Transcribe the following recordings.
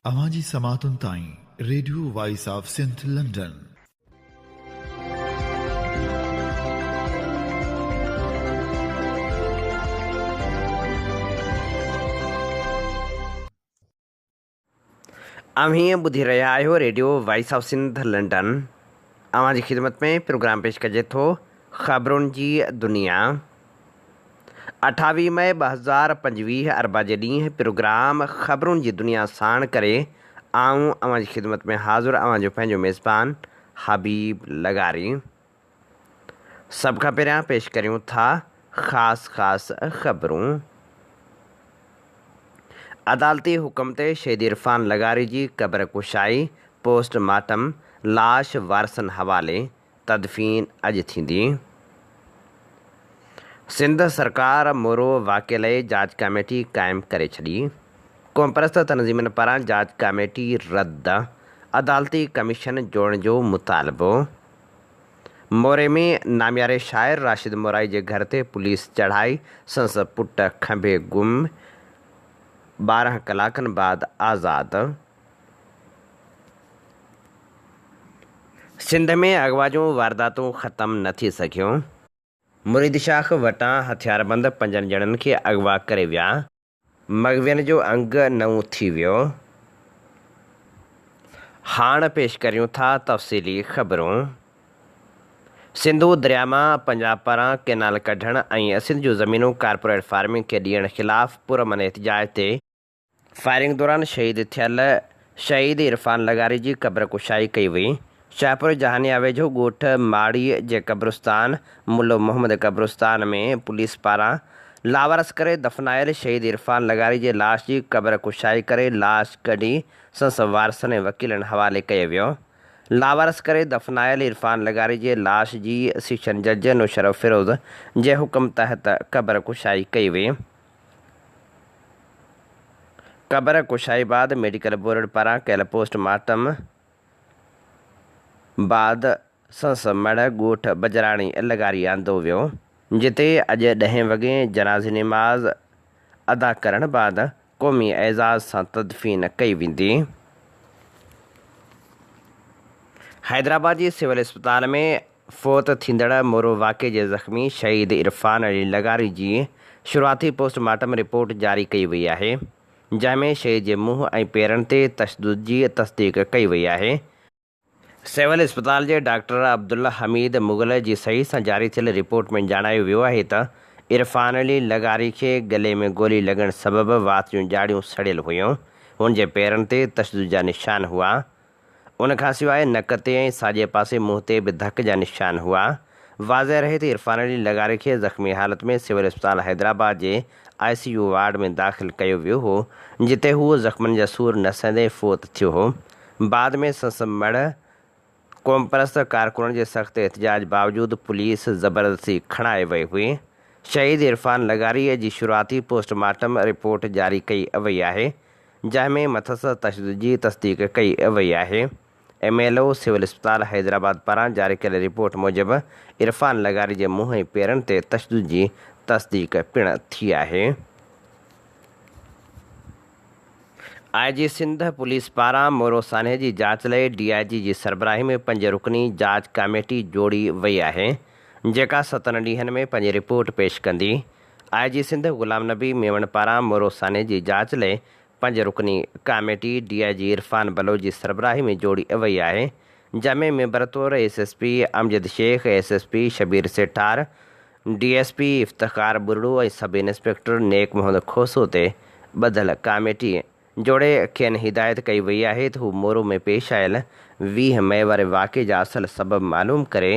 اوهان جي سماعتن تائين radio voice of Sindh London. اوهين ٻڌي رهيا آهيو radio voice of Sindh London. اوهان جي خدمت ۾ پروگرام پيش ڪجي ٿو خبرن جي دنيا. 28 مئي 2025 اربع جي ڏينهن پروگرام خبرن جي دنيا ساڻ ڪري آئون اوهان جي خدمت ۾ حاضر اوهان جو پنهنجو ميزبان حبيب لغاري. سڀ کان پهريان پيش ڪريون ٿا خاص خاص خبرون. عدالتي حڪم تي شهيد عرفان لغاري جي قبر ڪشائي، پوسٽ مارٽم، لاش وارثن حوالي، تدفين اڄ ٿيندي. سنڌ سرڪار مورو واقعي لئي جاچ ڪاميٽي قائم ڪري ڇڏي. قومپرست تنظيمن پاران جاچ ڪاميٽي رد، عدالتي ڪميشن جوڙڻ جو مطالبو. موري ۾ نامياري شاعر راشد مورائي جي گهر تي پوليس چڙهائي، سندس پٽ کنڀي گم، 12 ڪلاڪن بعد آزاد. سنڌ ۾ اغوا جون وارداتون ختم نه ٿي سگهيون. مريد شاخ وٽان هٿياربند پنجن ڄڻن کي اغوا ڪري ويا. مغوين جو انگ نئون ٿي ويو. هاڻ پيش ڪريون ٿا تفصيلي خبرون. سنڌو درياء مان پنجاب پاران ڪئنال ڪڍڻ ۽ سنڌ جون زمينون ڪارپوريٽ فارمنگ کي ڏيڻ خلاف پرامن احتجاج تي فائرنگ دوران شهيد ٿيل شهيد عرفان لغاري جي قبر ڪشائي ڪئي وئي. شاهپور جهانيا ويجهو ڳوٺ ماڙي جي قبرستان ملو محمد قبرستان ۾ پوليس پاران لاوارث ڪري دفنايل شهيد عرفان لغاري جي لاش جي قبر ڪشائي ڪري لاش ڪڍي سندس وارثن ۽ وڪيلن حوالي ڪيو ويو. لاوارث ڪري دفنايل عرفان لغاري جي لاش جي سيشن جج نوشهروفيروز جي حڪم تحت قبر ڪشائي ڪئي وئي. قبر ڪشائي بعد ميڊيڪل بورڊ پاران ڪيل پوسٽ مارٽم بعد سندس مڙهه ڳوٺ بجراڻي لغاري آندو ويو، جتي اڄ ڏهين وڳي جنازي نماز ادا ڪرڻ بعد قومي اعزاز سان تدفين ڪئي ويندي. حيدرآباد جي سول اسپتال ۾ فوت ٿيندڙ مورو واقعي جي زخمي شهيد عرفان علي لغاري جي شروعاتي پوسٽ مارٽم رپورٽ جاري ڪئي وئي آهي، جنهن ۾ شهيد جي منهن ۽ پيرن تي تشدد جي تصديق ڪئي وئي آهي. سول اسپتال جي ڊاڪٽر عبدالحميد مغل جي صحيح سان جاري ٿيل رپورٽ ۾ ڄاڻايو ويو آهي ته عرفان علي لغاري کي ڳلي ۾ گولي لڳڻ سبب وات جون ڄاڙيون سڙيل هيون، هن جي پيرن تي تشدد جا نشان هئا. ان کان سواء نڪ تي ۽ ساڄي پاسي منهن تي به ڌڪ جا نشان هئا. واضح رهي ته عرفان علي لغاري کي زخمي حالت ۾ سول اسپتال حيدرآباد جي آء سي يو وارڊ ۾ داخل ڪيو ويو هو، جتي هو زخمن جا سور نه سهندي فوت ٿيو هو. بعد ۾ سندس مڙهه قومپرست ڪارڪنن جي سخت احتجاج باوجود پوليس زبردستي کڻائي وئي هئي. شهيد عرفان لغاري جي شروعاتي پوسٽ مارٽم رپورٽ جاري ڪئي وئي آهي. جنهن ۾ مٿس تشدد جي تصديق ڪئي وئي آهي. ايم ايل او سول اسپتال حيدرآباد پاران جاري ڪيل رپورٽ موجب عرفان لغاري جي منهن ۽ پيرن تي تشدد جي تصديق پڻ ٿي آهي. آء جي سنڌ پوليس پاران مورو سانحي جي جاچ لئي ڊي I جي جي سربراهي ۾ پنج رڪني جاچ ڪاميٽي جوڙي وئي آهي، جيڪا ستن ڏينهن ۾ پنهنجي رپورٽ پيش ڪندي. آء جي سنڌ غلام نبي ميمڻ پاران مورو سانحي جي جاچ لئي پنج رڪني committee D I G Irfan Baloch جي سربراهي ۾ جوڙي وئي آهي، جنهن ۾ ميمبر طور S S P Amjad Shaikh, S S P Shabbir Sethar, D S P Iftikhar Buriro ۽ sub inspector Nek Muhammad Khoso تي ٻڌل ڪاميٽي جوڙي کين هدايت ڪئي وئي آهي ته هو مورو ۾ پيش آيل 20 مئي واري واقعي جا اصل سبب معلوم ڪري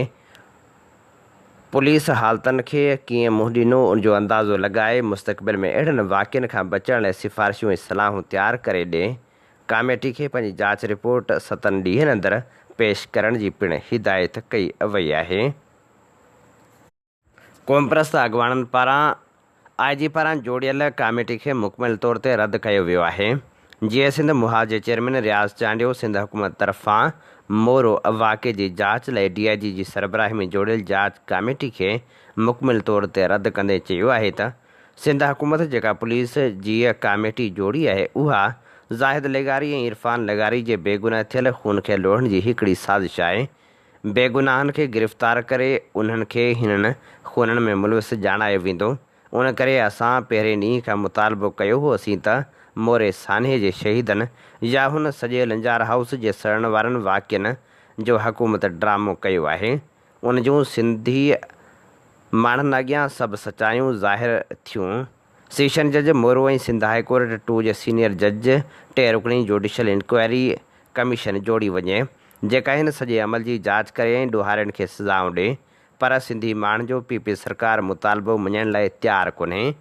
پوليس حالتن کي ڪيئن منهن ڏنو ان جو اندازو لڳائي مستقبل ۾ اهڙن واقعن کان بچڻ لاء سفارشون ۽ صلاحون تيار ڪري ڏي. ڪاميٽي کي پنهنجي جاچ رپورٽ ستن ڏينهن اندر پيش ڪرڻ جي پڻ هدايت ڪئي وئي آهي. قومپرست اڳواڻن پاران آء جي پاران جوڙيل ڪاميٽي کي مڪمل طور تي رد ڪيو ويو آهي. جيئي سنڌ محاذ جي چيئرمين رياض چانڊيو سنڌ حڪومت طرفان مورو واقعي جي جاچ لاء ڊي I جي جي سربراهي ۾ جوڙيل جاچ ڪاميٽي کي مڪمل طور تي رد ڪندي چيو آهي ته سنڌ حڪومت جيڪا پوليس جي ڪاميٽي جوڙي آهي اها زاهد لغاري ۽ عرفان لغاري جي بيگناهه ٿيل خون کي لوڙهڻ جي هڪڙي سازش آهي. بيگناهن کي گرفتار ڪري انهن کي هنن خونن ۾ ملوث ڄاڻايو ويندو. ان ڪري اسان پهرين ڏينهن کان مطالبو ڪيو هو سين ته موري سانحي جي شهيدن يا هن سڄي لنجار هائوس جي سڙڻ وارن واقعن جو حڪومت ڊرامو ڪيو آهي ان جون سنڌي ماڻهن اڳيان سڀ سچايون ظاهر ٿيون. سيشن جج Moro ۽ Sindh high court two جي سينيئر جج ٽي رڪني جوڊيشل انڪوائري ڪميشن جوڙي وڃي جيڪا هن سڄي عمل جي جاچ ڪري ۽ ڏوهارين کي سزائون ڏي پر سنڌي ماڻهن جو پي پي سرڪار مطالبو مڃڻ لاء تيار ڪونهي.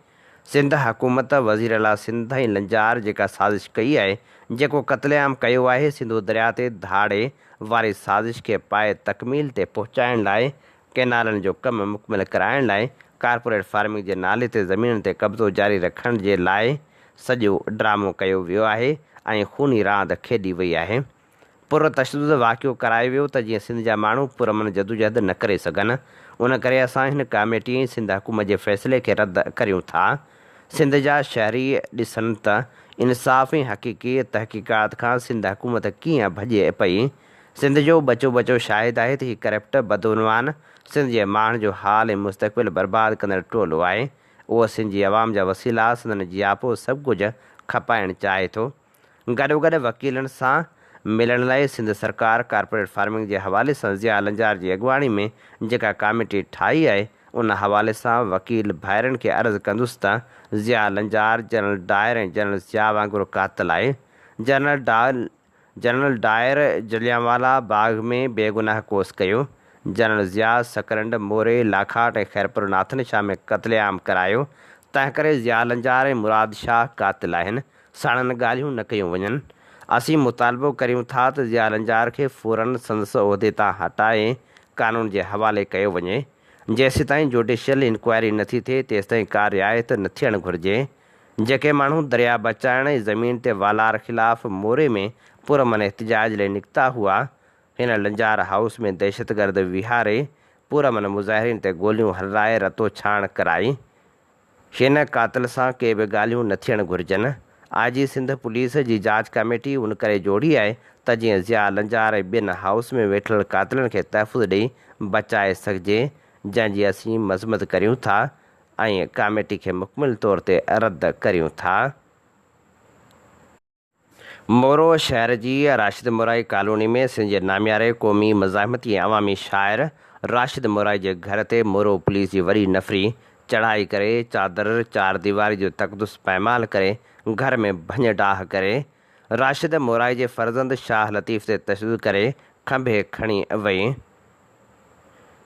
سنڌ حڪومت، وزيراعليٰ سنڌ ۽ لنجار جيڪا سازش ڪئي آهي، جيڪو قتل عام ڪيو آهي، سنڌو درياء تي ڌاڙي واري سازش کي پائي تڪميل تي پهچائڻ لاء ڪئنالن جو ڪم مڪمل ڪرائڻ لاء ڪارپوريٽ فارمنگ جي نالي تي زمينن تي قبضو جاري رکڻ جي لاء سڄو ڊرامو ڪيو ويو آهي ۽ خوني راند کيڏي وئي آهي. پر تشدد واقعو ڪرايو ويو ته جيئن سنڌ جا ماڻهو پرامن جدوجهد نه ڪري سگهن. ان ڪري اسان هن ڪاميٽي ۽ سنڌ حڪومت جي فيصلي کي رد ڪريون ٿا. سنڌ جا شهري ڏسن ته انصاف ۽ حقيقي تحقيقات کان سنڌ حڪومت ڪيئن ڀڄي پئي. سنڌ جو ٻچو ٻچو شاهد آهي ته هي ڪرپٽ، بدعنوان، سنڌ جي ماڻهن جو حال ۽ مستقبل برباد ڪندڙ ٽولو آهي. اهو سنڌ جي عوام جا وسيلا، سندن جياپو سڀ ڪجهه کپائڻ چاهي ٿو. گڏوگڏ وڪيلن سان ملڻ لاء سنڌ سرڪار ڪارپوريٽ فارمنگ جي حوالي سان ضياء لنجار جي اڳواڻي ۾ جيڪا ڪاميٽي ٺاهي آهي ان حوالي سان وڪيل ڀائرن کي عرض ڪندس ته Zia Lanjar general Dyer ۽ general Zia وانگر قاتل آهي جنرل جنرل ڊائر جليانوالا باغ ۾ بيگناهه ڪوس ڪيو جنرل ضياء سڪرنڊ موري لاکاٽ ۽ خيرپور ناٿن شاهه ۾ قتل عام ڪرايو تنهنڪري ضياء لنجار ۽ مراد شاهه قاتل آهن ساڻن ڳالهيون نه ڪيون وڃن. اسين مطالبو ڪريون ٿا ته ضياء لنجار کي فورن سندس عهدي تان هٽائي قانون جي حوالي ڪيو وڃي. جيسيتائين جوڊيشل انڪوائري نٿي ٿئي تيستائين ڪا رعايت نه ٿيڻ گهرجي. جيڪي ماڻهو درياء بچائڻ ۽ زمين تي والار خلاف موري ۾ پرامن احتجاج لئي نڪتا هئا، هن لنجار هائوس ۾ دهشتگرد ويهاري پرامن مظاهرين تي گوليون هلرائي رتوڇاڻ ڪرائي. هن قاتل سان ڪي به ڳالهيون نه ٿيڻ گهرجن. آء جي سنڌ پوليس جي جاچ ڪاميٽي ان ڪري جوڙي آهي ته جيئن ضياء لنجار ۽ ٻين هائوس ۾ ويٺل قاتلن کي تحفظ ڏئي بچائي سگهجي جنهن جي اسين مذمت ڪريون ٿا ۽ ڪاميٽي کي مڪمل طور تي رد ڪريون ٿا. مورو شهر جي راشد مورائي ڪالوني ۾ سنڌ جي نامياري قومي مزاحمتي ۽ عوامي شاعر راشد مورائي جي گهر تي مورو پوليس جي وڏي نفري چڙهائي ڪري چادر چار ديواري جو تقدس پائمال ڪري گهر ۾ ڀڃ ڊاهه ڪري راشد مورائي جي فرزند شاهه لطيف تي تشدد ڪري کنڀي کڻي وئي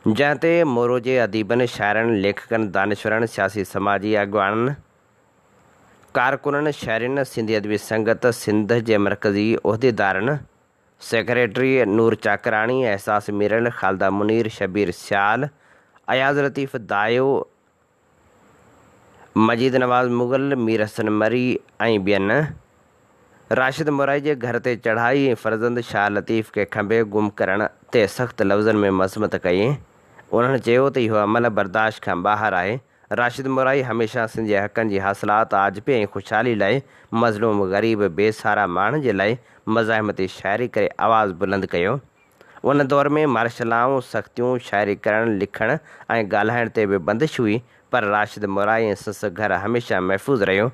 جنهن تي مورو جي اديبن شاعرن ليکڪن دانشورن سياسي سماجي اڳواڻن ڪارڪنن، شهرين، سنڌي ادبي سنگت سنڌ جي مرڪزي عهديدارن، سيڪريٽري نور چاڪراڻي، احساس ميرل، خالده منير، شبير سيال، اياز لطيف دايو، مجيد نواز مغل، مير حسن مري ۽ ٻين راشد مورائي جي گهر تي چڙهائي ۽ فرزند شاهه لطيف کي کنڀي گم ڪرڻ تي سخت لفظن ۾ مذمت ڪئي. انهن چيو ته اهو عمل برداشت کان ٻاهر آهي. راشد مورائي هميشه سنڌ جي حقن جي حاصلات، آجپي ۽ خوشحالي لاء مظلوم، غريب، بي سھارا ماڻھن جي لاء مزاحمتي شاعري ڪري آواز بلند ڪيو. ان دور ۾ مارشلائون، سختيون، شاعري ڪرڻ، لکڻ ۽ ڳالھائڻ تي به بندش ھئي پر راشد مورائي ۽ سندس گھر هميشه محفوظ رھيو.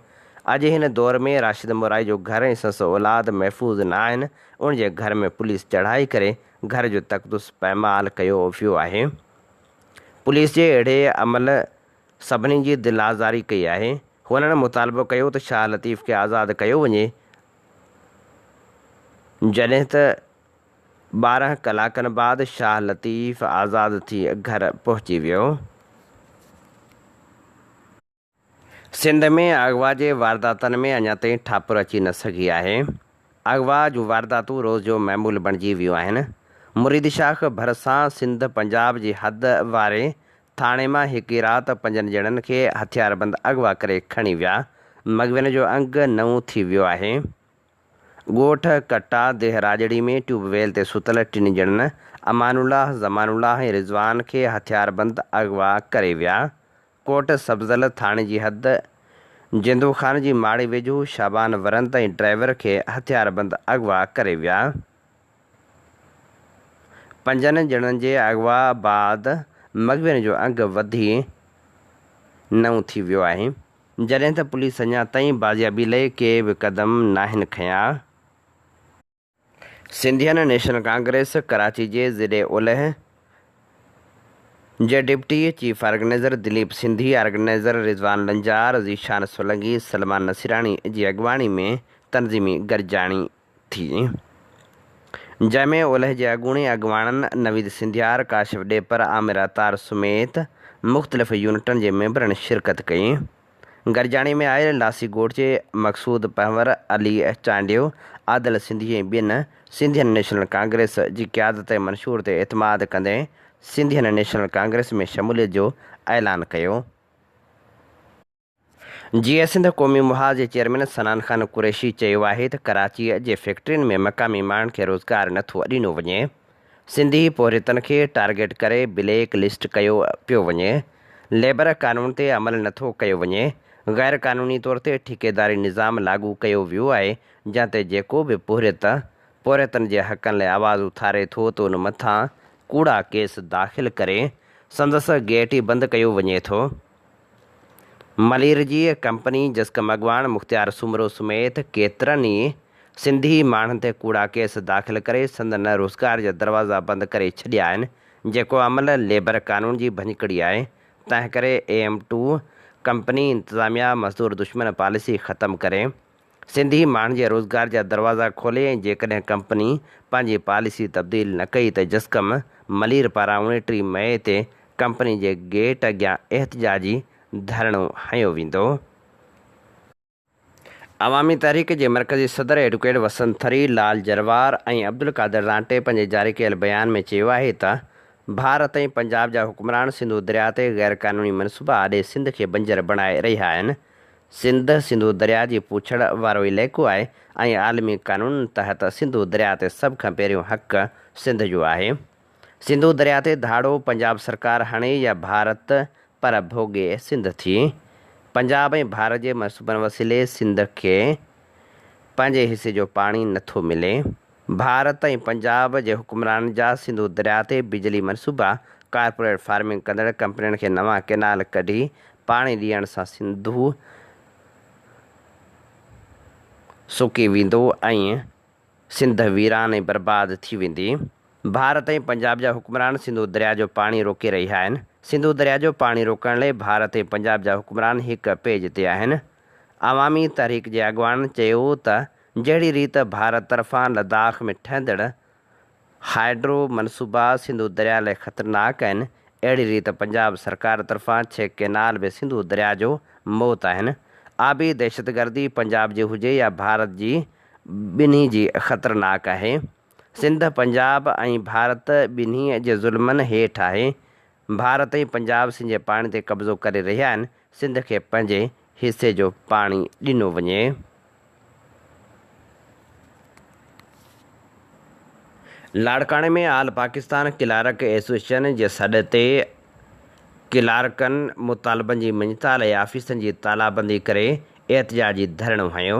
اڄ ھن دور ۾ راشد مورائي جو گھر ۽ سندس اولاد محفوظ نه آھن، ان جي گھر ۾ پوليس چڙھائي ڪري گھر جو تقدس پائمال ڪيو ويو آھي. پوليس جي اهڙي عمل سڀني جي دل آزاري ڪئي آهي. هنن مطالبو ڪيو ته شاهه لطيف کي آزاد ڪيو وڃي، جڏهن ته 12 ڪلاڪن بعد شاهه لطيف آزاد ٿي گهر پهچي ويو. سنڌ ۾ اغوا جي وارداتن ۾ اڃا تائين ٺاپر اچي نه سگهي آهي. اغوا جون وارداتون روز جو معمول بڻجي ويون آهن. مريد شاخ ڀرسان سنڌ پنجاب جي حد واري ٿاڻي مان هڪ ئي رات پنجن ڄڻن کي هٿياربند اغوا ڪري کڻي ويا. مغوين جو انگ نو ٿي ويو آهي. ڳوٺ ڪٽا ديهه راڄڙي ۾ ٽيوب ويل تي ستل ٽن ڄڻن امان الله، زمان الله ۽ رضوان کي هٿياربند اغوا ڪري ويا. ڪوٽ سبزل ٿاڻي جي حد جندو خان جي ماڙي ويجهو شعبان ورند ۽ ڊرائيور کي هٿياربند اغوا ڪري ويا. پنجن ڄڻن جي اغوا بعد مغوين جو انگ وڌي نو ٿي ويو آهي، جڏهن ته پوليس اڃا تائين بازيابي لئي ڪي به قدم ناهن کنيا. سنڌين نيشنل ڪانگريس ڪراچي جي ضلعي اولهه جي deputy chief organizer Dilip Sindhi, organizer Rizwan Lanjar, Zeeshan Solangi, Salman Nasirani جي اڳواڻي ۾ تنظيمي گڏجاڻي ٿي، جنهن ۾ اولهه جي اڳوڻي اڳواڻن نويد سنڌيار، ڪاشف ڏيپر، عامر عطار سميت مختلف يونٽن جي ميمبرن شرڪت ڪئي. گڏجاڻي ۾ آيل لاسي ڳوٺ جي مقصود پنهور، علي چانڊيو، عادل سنڌي ۽ ٻين سنڌين نيشنل ڪانگريس جي قيادت ۽ منشور تي اعتماد ڪندي سنڌين نيشنل ڪانگريس ۾ شموليت جو اعلان ڪيو. جيئي سنڌ قومي محاذ جي چيئرمين صنعان خان قريشي چيو آهي ته ڪراچي جي فيڪٽرين ۾ مقامي ماڻهن کي روزگار نٿو ڏنو وڃي. سنڌي پورهيتن کي ٽارگيٽ ڪري بليڪ لسٽ ڪيو پيو وڃي، ليبر قانون تي عمل نٿو ڪيو وڃي، غير قانوني طور تي ٺيڪيداري نظام لاڳو ڪيو ويو آهي، جنهن تي جيڪو به پورهيت پورهيتن جي حقن لاء آواز اٿاري ٿو ته ان مٿان ڪوڙا ڪيس داخل ڪري سندس گيٽ ئي بند ڪيو وڃي ٿو. ملير جي ڪمپني جسقم اڳواڻ مختيار سومرو سميت ڪيترن ئي سنڌي ماڻهن تي ڪوڙا ڪيس داخل ڪري سندن روزگار جا دروازا بند ڪري ڇڏيا آهن، جيڪو عمل ليبر قانون جي ڀڃڪڙي آهي، تنهنڪري اي ايم ٽو ڪمپني انتظاميا مزدور دشمن پاليسي ختم ڪري سنڌي ماڻهن جي روزگار جا دروازا کولي ۽ جيڪڏهن ڪمپني پنهنجي پاليسي تبديل نه ڪئي ته جسقم ملير پاران 29 مئي تي ڪمپني جي گيٽ اڳيان احتجاجي ڌرڻو هنيو ويندو. عوامي تحريڪ جي مرڪزي صدر ايڊوڪيٽ وسند ٿري، لال جروار ۽ عبدالقادر رانٽي پنهنجي جاري ڪيل بيان ۾ چيو آهي ته ڀارت ۽ پنجاب جا حڪمران سنڌو درياء تي غيرقانوني منصوبا آڏي سنڌ کي بنجر بڻائي رهيا آهن، سنڌ، سنڌو درياء جي پوڇڙ وارو علائقو آهي ۽ عالمي قانونن تحت سنڌو درياء تي سڀ کان پهريون حق سنڌ جو آهي. سنڌو درياء تي ڌاڙو پنجاب سرڪار هڻي يا ڀارت پر ڀوڳي سنڌ ٿي. پنجاب ۽ ڀارت جي منصوبن وسيلي سنڌ کي پنهنجي حصي جو پاڻي نٿو ملي. ڀارت ۽ پنجاب جي حڪمرانن جا سنڌو درياء تي بجلي منصوبا، ڪارپوريٽ فارمنگ ڪندڙ ڪمپنين کي نوان ڪئنال ڪڍي پاڻي ڏيڻ سان سنڌو سڪي ويندو ۽ سنڌ ويران ۽ برباد ٿي ويندي. ڀارت ۽ پنجاب جا حڪمران سنڌو درياء جو پاڻي روڪي رهيا آهن. سنڌو درياء جو پاڻي روڪڻ لئي ڀارت ۽ پنجاب جا حڪمران هڪ پيج تي آهن. عوامي تحريڪ جي اڳواڻن چيو ته جهڙي ريت ڀارت طرفان لداخ ۾ ٺهندڙ هائيڊرو منصوبا سنڌو درياء لاء خطرناڪ آهن، اهڙي ريت پنجاب سرڪار طرفان ڇهه ڪئنال به سنڌو درياء جو موت آهن. آبي دهشتگردي پنجاب جي هجي يا ڀارت جي ٻنهي جي خطرناڪ آهي. سنڌ پنجاب ۽ ڀارت ٻنهي جي ظلمن هيٺ آهي. ڀارت ۽ پنجاب سنڌ جي پاڻي تي قبضو ڪري رهيا آهن، سنڌ کي پنهنجي حصي جو پاڻي ڏنو وڃي. لاڙڪاڻي ۾ آل پاڪستان ڪلارڪ ايسوسيئيشن جي سڏ تي ڪلارڪن مطالبن جي مڃتا لاء آفيسن جي تالابندي ڪري احتجاجي ڌرڻو هنيو،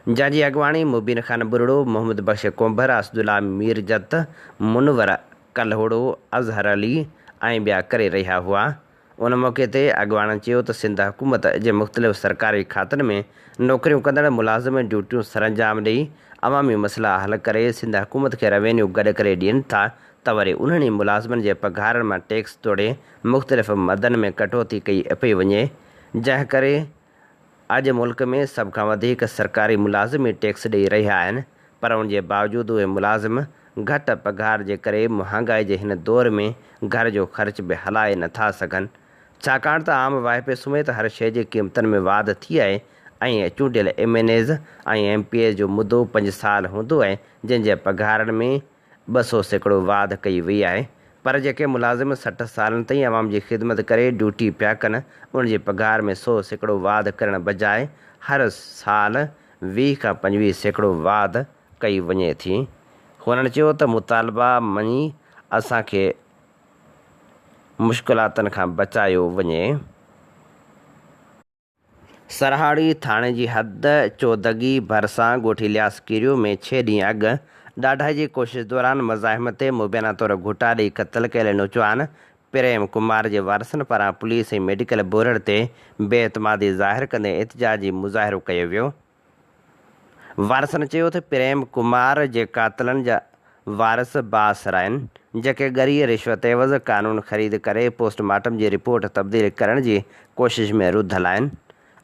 جنهن جي اڳواڻي مبين خان ٻرڙو، محمد بخش ڪنڀر، اسدالله ميرجت، منور ڪلهوڙو، اظهر علي ۽ ٻيا ڪري رهيا هئا. ان موقعي تي اڳواڻن چيو ته سنڌ حڪومت جي مختلف سرڪاري کاتن ۾ نوڪريون ڪندڙ ملازم ڊيوٽيون سرانجام ڏئي عوامي مسئلا حل ڪري سنڌ حڪومت کي روينيو گڏ ڪري ڏين ٿا ته وري انهن ئي ملازمن جي پگهارن مان ٽيڪس توڙي مختلف مدن ۾ ڪٽوتي ڪئي پئي وڃي جنهن ڪري اڄ ملڪ ۾ سڀ کان وڌيڪ سرڪاري ملازم ئي ٽيڪس ڏئي رهيا آهن پر ان جي باوجود اهي ملازم گهٽ پگهار جي ڪري مهانگائي جي هن دور ۾ گهر جو خرچ به هلائي نه ٿا سگهن ڇاڪاڻ ته عام واهپي سميت هر شيء جي قيمتن ۾ واڌ ٿي آهي ۽ چونڊيل M N As ۽ M P As جو مدو پنج سال هوندو آهي جنهن جي پگهارن ۾ 200% واڌ ڪئي وئي آهي پر جيڪي ملازم 60 سالن تائين عوام جي خدمت ڪري ڊيوٽي پيا ڪن انهن جي پگهار ۾ 100% واڌ ڪرڻ بجاء هر سال 20 کان 25% واڌ ڪئي وڃي ٿي. هنن چيو ته مطالبا مڃي اسان کي مشڪلاتن کان بچايو وڃي. سرهاڙي ٿاڻي جي حد چودڳي ڀرسان ڳوٺ الياس ڪيريو ۾ ڇهه ڏينهن اڳ ڏاڍائي جي ڪوشش دوران مزاحمت تي مبينا طور گهٽا ڏئي قتل ڪيل نوجوان پريم ڪمار جي وارثن پاران پوليس ۽ ميڊيڪل بورڊ تي بي اعتمادي ظاهر ڪندي احتجاجي مظاهرو ڪيو ويو. وارثن چيو ته پريم ڪمار جي قاتلن جا وارث بااثر آهن، جيڪي ڳريء رشوت عيوض قانون خريد ڪري پوسٽ مارٽم جي رپورٽ تبديل ڪرڻ جي ڪوشش ۾ رڌل آهن.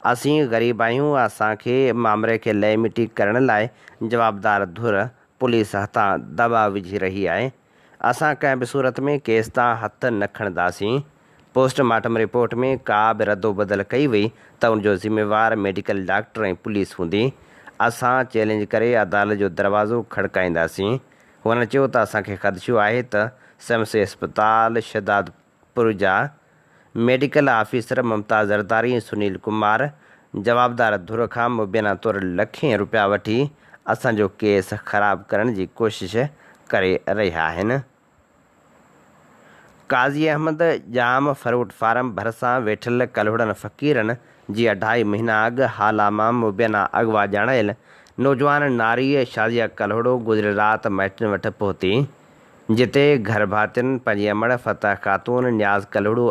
اسين غريب آهيون، اسان کي مامري کي لئي مٽي ڪرڻ لاء جوابدار ڌر پوليس هٿان دٻاء وجهي رهي آهي. اسان ڪنهن به صورت ۾ ڪيس تان هٿ نه کڻنداسين، پوسٽ مارٽم رپورٽ ۾ ڪا به ردوبدل ڪئي وئي ته ان جو ذميوار ميڊيڪل ڊاڪٽر ۽ پوليس هوندي، اسان چئلينج ڪري عدالت جو دروازو کڙڪائينداسين. هن چيو ته اسان کي خدشو آهي ته سمس اسپتال شهدادپور جا ميڊيڪل آفيسر ممتاز زرداري ۽ سنيل ڪمار جوابدار ڌر کان مبينا طور لکين رپيا وٺي اسان جو ڪيس خراب ڪرڻ جي ڪوشش ڪري رهيا آهن. قاضي احمد ڄام فروٽ فارم ڀرسان ويٺل ڪلهوڙن فقيرن جي اڍائي مهينا اڳ هالا مان مبينا اغوا ڄاڻايل نوجوان ناري شازيه ڪلهوڙو گذريل رات مائٽن وٽ پهتي جتي گهرڀاتين پنهنجي امڙ فتح خاتون، نياز ڪلهوڙو،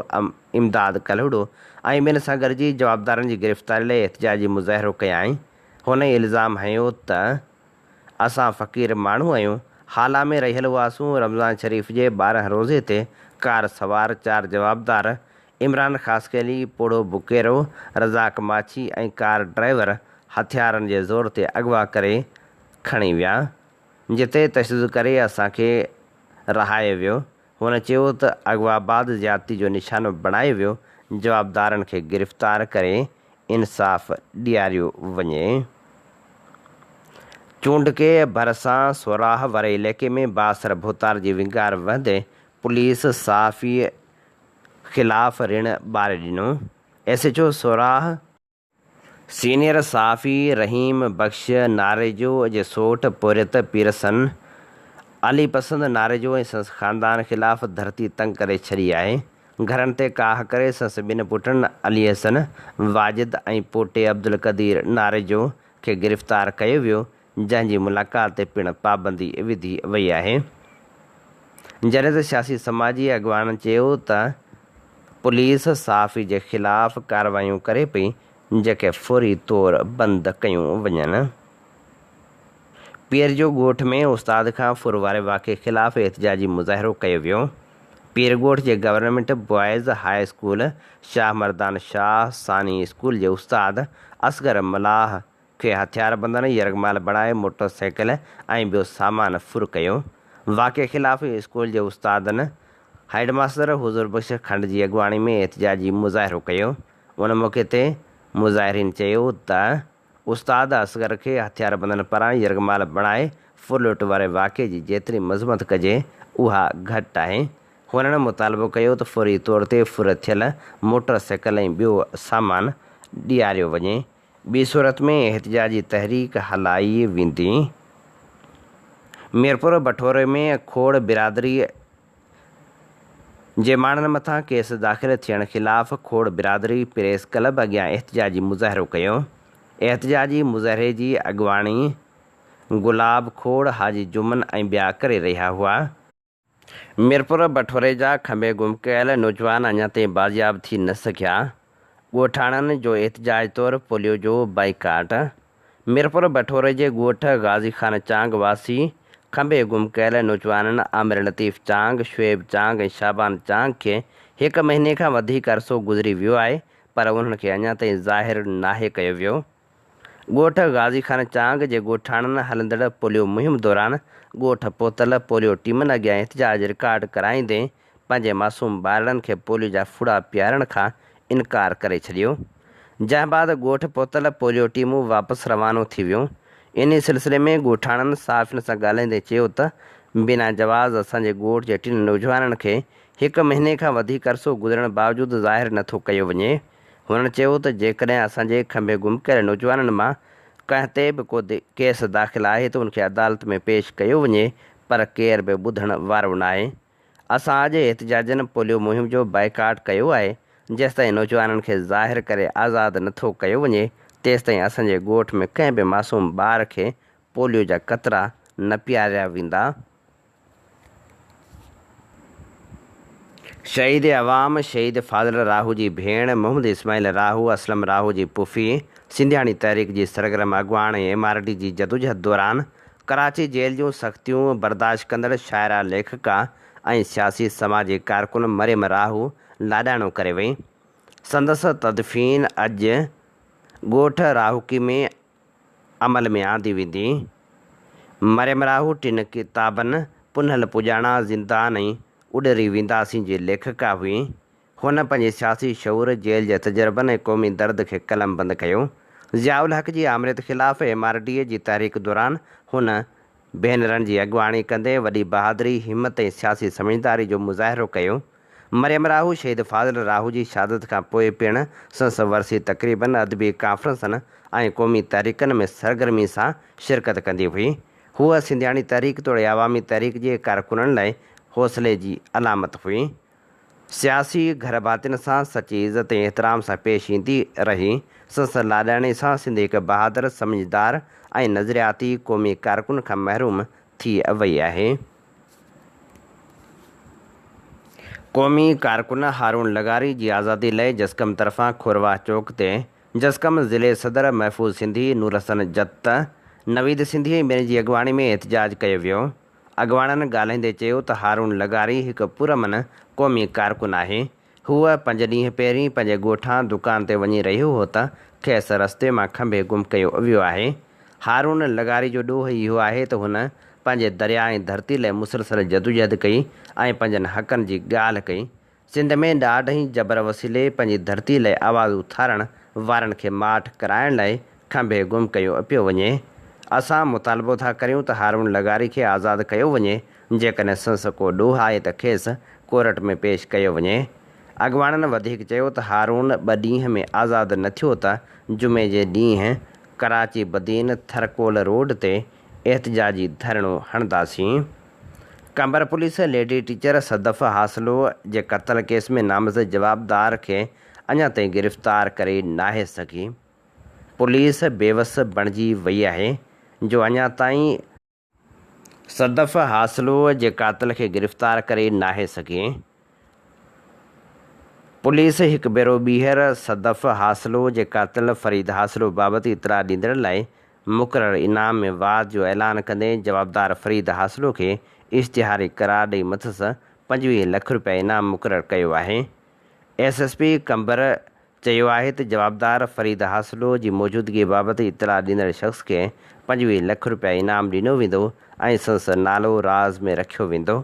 امداد ڪلهوڙو ۽ ٻين سان گڏجي جوابدارن جي گرفتاري لاء احتجاجي مظاهرو ڪيائين. هن الزام هنيو ته اسان فقير ماڻهو آهيون، هالا ۾ رهيل هئاسون، رمضان شريف جي 12 روزي تي ڪار سوار چار جوابدار عمران خاصخيلي، پوڙهو بڪيرو، رزاق ماڇي ۽ ڪار ڊرائيور هٿيارن جي زور تي اغوا ڪري کڻي ويا. جتي تشدد ڪري اسان کي رهايو ويو. هن چيو ته اغوا بعد زيادتي جو نشانو بڻايو ويو، جوابدارن کي گرفتار ڪري انصاف ڏياريو وڃي. چونڊڪي ڀرسان سوراهه واري علائقي ۾ بااثر ڀوتار جي ونگار وهندي پوليس صحافي خلاف رڻ ٻاري ڏنو، S H O Sorah, senior صحافي رحيم بخش ناريجو جي سوٽ پورهيت پيرسن علي پسند ناريجو ۽ سندس خاندان خلاف ڌرتي تنگ ڪري ڇڏي آهي. گهرن تي ڪاهه ڪري سندس ٻن پٽن علي حسن واجد ۽ پوٽي عبدالقدير ناريجو کي گرفتار ڪيو ويو جنهن جي ملاقات تي پڻ پابندي وڌي وئي آهي. جڏهن ته سياسي سماجي اڳواڻن چيو ته پوليس صحافي جي خلاف ڪارروايون ڪري پئي جيڪي فوري طور بند ڪيون وڃن. پيرجو ڳوٺ ۾ استاد کان ڦر واري واقعي خلاف احتجاجي مظاهرو ڪيو ويو. پيرڳوٺ جي government boys high school Shah Mardan Shah ثاني اسڪول جي استاد اصغر ملاح کي هٿياربندن يرغمال بڻائي موٽر سائيڪل ۽ ٻيو سامان ڦر ڪيو. واقعي خلاف اسڪول جي استادن هيڊ ماستر حضور بخش کنڊ جي اڳواڻي ۾ احتجاجي مظاهرو ڪيو. ان موقعي تي مظاهرين چيو ته استاد اصغر کي هٿياربندن پاران يرغمال بڻائي ڦرلٽ واري واقعي جي جيتري مذمت ڪجي اها گهٽ آهي. هنن مطالبو ڪيو ته فوري طور تي ڦر ٿيل موٽر سائيڪل ۽ ٻيو سامان ڏياريو وڃي. ٻي صورت ۾ احتجاجي تحريڪ هلائي ويندي. ميرپور بٺوري ۾ کوڙ برادري جي ماڻهن مٿان ڪيس داخل ٿيڻ خلاف کوڙ برادري پريس ڪلب اڳيان احتجاجي مظاهرو ڪيو. احتجاجي مظاهري جي اڳواڻي گلاب کوڙ، حاجي جمن ۽ ٻيا ڪري رهيا هئا. ميرپور بٺوري جا کنڀي گم ڪيل نوجوان اڃا تائين بازياب ٿي نه سگهيا، ڳوٺاڻن جو احتجاج طور پوليو جو بائيڪاٽ، ميرپور بٺوري جي ڳوٺ غازي خان چانگ واسي کنڀي گم ڪيل نوجوانن عامر لطيف چانگ، شعيب چانگ ۽ شعبان چانگ کي هڪ مهيني کان وڌيڪ عرصو گذري ويو آهي پر انهن کي اڃا تائين ظاهر ناهي ڪيو ويو. ڳوٺ غازي خان چانگ جي ڳوٺاڻن هلندڙ پوليو مهم دوران ڳوٺ پهتل پوليو ٽيمن اڳيان احتجاج رڪارڊ ڪرائيندي پنهنجي معصوم ٻارڙن کي پوليو جا ڦڙا پيارڻ کان انڪار ڪري ڇڏيو جنهن بعد ڳوٺ پهتل پوليو ٽيمون واپس روانو ٿي ويون انهي سلسلي ۾ ڳوٺاڻن صحافين سان ڳالهائيندي چيو ته بنا جواز اسان جي ڳوٺ جي ٽن نوجوانن کي هڪ مهيني کان وڌيڪ عرصو گذرڻ باوجود ظاهر نٿو ڪيو وڃي هنن چيو ته جيڪڏهن اسان جي کنڀي گم ڪيل نوجوانن مان ڪنهن تي به ڪو ڪيس داخل آهي ته ان کي عدالت ۾ پيش ڪيو وڃي پر ڪير به ٻڌڻ وارو ناهي. اسان اڄ احتجاجن پوليو مهم جو بائيڪاٽ ڪيو آهي، جيستائين نوجوانن کي ظاهر ڪري آزاد نٿو ڪيو وڃي، تيستائين اسان جي ڳوٺ ۾ ڪنهن به معصوم ٻار کي پوليو جا قطرا نه پياريا ويندا. شهيد عوام شهيد فاضل راهو جي ڀيڻ محمد اسماعيل راهو، اسلم راهو جي پڦي، سنڌياڻي تحريڪ جي سرگرم اڳواڻ ۽ ايم آر ڊي جي جدوجهد دوران ڪراچي جيل جون سختيون برداشت ڪندڙ شاعره، ليکڪا ۽ سياسي سماجي ڪارڪن مريم راهو لاڏاڻو ڪري وئي. سندس تدفين اڄ ڳوٺ راهوڪي ۾ عمل ۾ آندي ويندي. مريم راهو ٽن ڪتابن پنهل پڄاڻا، زندان ۽ اڏري وينداسين جي ليکڪا هئي. هن پنهنجي سياسي شعور، جيل جي تجربن ۽ قومي درد کي قلمبند ڪيو. ضياء الحق جي آمريت خلاف ايم آر ڊي جي تحريڪ دوران هن ڀينرن جي اڳواڻي ڪندي وڏي بهادري، همت ۽ سياسي سمجهداري جو مظاهرو ڪيو. مريم راهو شهيد فاضل راهو جي شهادت کان پوء پڻ سندس ورسي تقريبن، ادبي ڪانفرنسن ۽ قومي تحريڪن ۾ سرگرمي سان شرڪت ڪندي هئي. هوء سنڌياڻي تحريڪ توڙي عوامي تحريڪ جي ڪارڪنن لاء حوصلي جي علامت هئي. سياسي گهر ڀاتين سان سچي عزت ۽ احترام سان پيش ايندي رهي. سندس لاڏاڻي سان سنڌ هڪ بهادر، سمجهدار ۽ نظرياتي قومي ڪارڪن کان محروم ٿي وئي آهي. قومي ڪارڪن هارون لغاري جي آزادي لئه جسقم طرفان کورواهه چوڪ تي جسقم ضلعي صدر محفوظ سنڌي، نور حسن جت، نويد سنڌي ۽ ٻين جي اڳواڻي ۾ احتجاج ڪيو ويو. اڳواڻن ڳالهائيندي چيو ته هارون لغاري هڪ پرامن قومي ڪارڪن آهي. هو پنج ڏينهن پهرين پنهنجي ڳوٺان دڪان تي وڃي رهيو هو ته کيس رستي مان کنڀي گم ڪيو ويو آهي. هارون لغاري جو ڏوهه اهو آهي ته هن پنهنجي درياء ۽ ڌرتي لئه مسلسل جدوجهد ڪئي ۽ پنهنجن حقن جي ڳالهه ڪئي. سنڌ ۾ ڏاڍ ۽ جبر وسيلي پنهنجي ڌرتي لئه آواز اٿارڻ وارن کي ماٺ ڪرائڻ لئه کنڀي گم ڪيو پيو وڃي. اسان مطالبو ٿا ڪريون ته هارون لغاري کي آزاد ڪيو وڃي، جيڪڏهن سندس ڪو ڏوهه آهي ته کيس ڪورٽ ۾ پيش ڪيو وڃي. اڳواڻن وڌيڪ چيو ته هارون ٻه ڏينهن ۾ آزاد نه ٿيو ته جمعي جي ڏينهن ڪراچي بدين ٿرڪول روڊ تي احتجاجي ڌرڻو هڻنداسين. Qambar police lady teacher Sadaf Haslo جي قتل ڪيس ۾ نامزد جوابدار کي اڃا تائين گرفتار ڪري ناهي سگهي. پوليس بيوس بڻجي وئي آهي جو اڃا تائين. صدف حاصلوء جي قاتل کي گرفتار ڪري ناهي سگهي. پوليس هڪ ڀيرو ٻيهر صدف حاصلو جي قاتل فريد حاصلو بابت اطلاع ڏيندڙن لاء مقرر انعام ۾ واڌ جو اعلان ڪندي جوابدار فريد حاصلو کي اشتهاري قرار ڏئي مٿس 25 لک رپيا انعام مقرر ڪيو آهي. ايس ايس پي قمبر چيو آهي ته جوابدار فريد حاصلو جي موجودگي بابت اطلاع ڏيندڙ شخص کي 25 لک رپيا انعام ڏنو ويندو ۽ سندس نالو راز ۾ رکيو ويندو.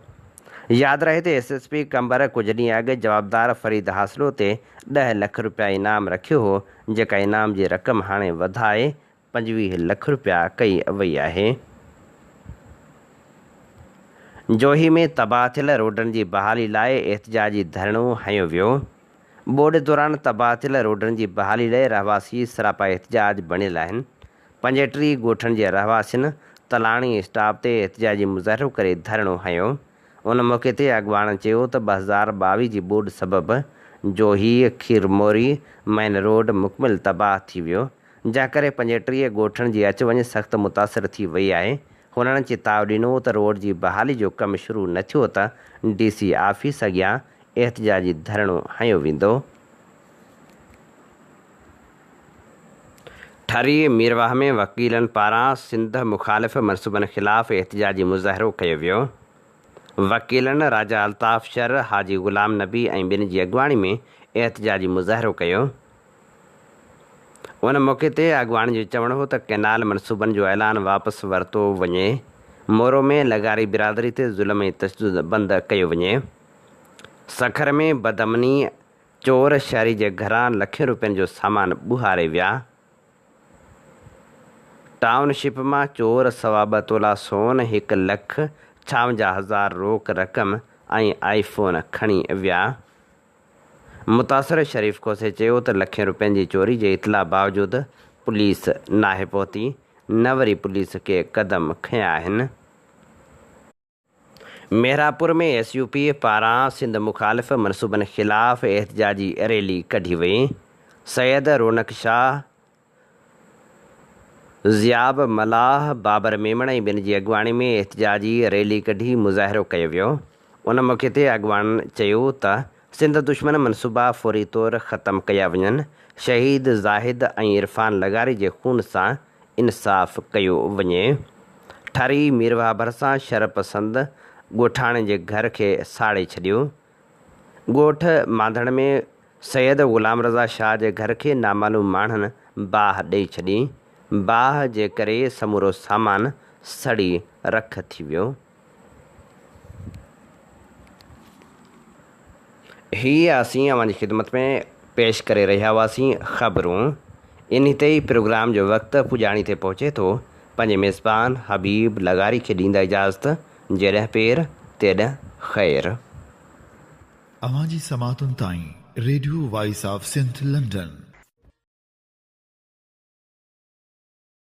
ياد رهي ته ايس ايس پي قمبر ڪجهه ڏينهن اڳ جوابدار فريد حاصلو تي ڏهه لک رپيا انعام رکيو هو جيڪا انعام جي رقم هاڻي وڌائي 25 لک رپيا ڪئي وئي آهي. جوهي ۾ تباهه ٿيل روڊن جي بحالي لاء احتجاجي ڌرڻو هنيو ويو. ٻوڏ دوران تباهه ٿيل روڊن جي بحالي لاء رهواسي سراپا احتجاج بڻيل آهن. 35 ڳوٺن جي رهواسين تلاڻي اسٽاپ تي احتجاجي مظاهرو ڪري ڌرڻو هنيو. ان موقعي تي اڳواڻن چيو ته 2022 جي ٻوڏ سبب جوهي کيرموري مين روڊ مڪمل تباهه ٿي ويو، جنهن ڪري 35 ڳوٺن جي اچ وڃ سخت متاثر ٿي وئي آهي. هنن چتاء ڏنو ته روڊ جي بحالي جو ڪم شروع نه ٿيو ته ڊي سي آفيس اڳيان احتجاجي ڌرڻو هنيو ويندو. ٺري ميرواهه ۾ وڪيلن پاران سنڌ مخالف منصوبن خلاف احتجاجي مظاهرو ڪيو ويو. وڪيلن راجا الطاف شر، حاجي غلام نبي ۽ ٻين جي اڳواڻي ۾ احتجاجي مظاهرو ڪيو. ان موقعي تي اڳواڻن جو چوڻ هو ته ڪئنال منصوبن جو اعلان واپس ورتو وڃي، مورو ۾ لغاري برادري تي ظلم ۽ تشدد بند ڪيو وڃي. سکر ۾ بدامني، چور شهري جي گهران لکين روپين جو سامان ٻوهاري ويا. ٽائون شپ مان چور سوا ٻه تولا سون، هڪ لک ڇاونجاهه هزار روڪ رقم ۽ آئي فون کڻي ويا. متاثر شريف کوسي چيو ته لکين روپين جي چوري جي اطلاع باوجود پوليس ناهي پهتي نه وري پوليس ڪي قدم کنيا آهن. مهراپور ۾ ايس يو پي پاران سنڌ مخالف منصوبن خلاف احتجاجي ريلي ڪڍي وئي. سيد رونق شاهه، ضياب ملاح، بابر ميمڻ ۽ ٻين جي اڳواڻي ۾ احتجاجي ريلي ڪڍي مظاهرو ڪيو ويو. ان موقعي تي اڳواڻن چيو ته سنڌ دشمن منصوبا فوري طور ختم ڪيا وڃن، شهيد زاهد ۽ عرفان لغاري جي خون سان انصاف ڪيو وڃي. ٺري ميرواهه ڀرسان شر پسند ڳوٺاڻي جي گهر کي ساڙي ڇڏيو. ڳوٺ مانڌڻ ۾ سيد غلام رضا شاهه جي گهر کي نامعلوم ماڻهن باهه ڏئي ڇڏي، باهه جي ڪري سمورو سامان سڙي رک ٿي ويو. هي اسين اوهان جي خدمت ۾ پيش ڪري رهيا هئاسين خبرون. انهي تي ئي پروگرام جو وقت پڄاڻي تي پهچي ٿو. پنهنجي ميزبان حبيب لغاري کي ڏيندا اجازت. جيڏهن پير، تيڏهن خير. اوهان جي سماعتن تائين radio voice of Sindh London.